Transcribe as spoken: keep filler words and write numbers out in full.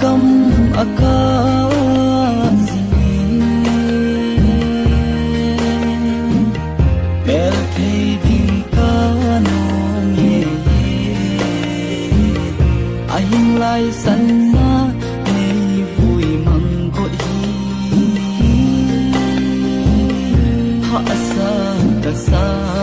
Kam a kah jingin, pel thei ding ka nom e. Ahin lai san na nei vui mang got hi, hahsa ka sa.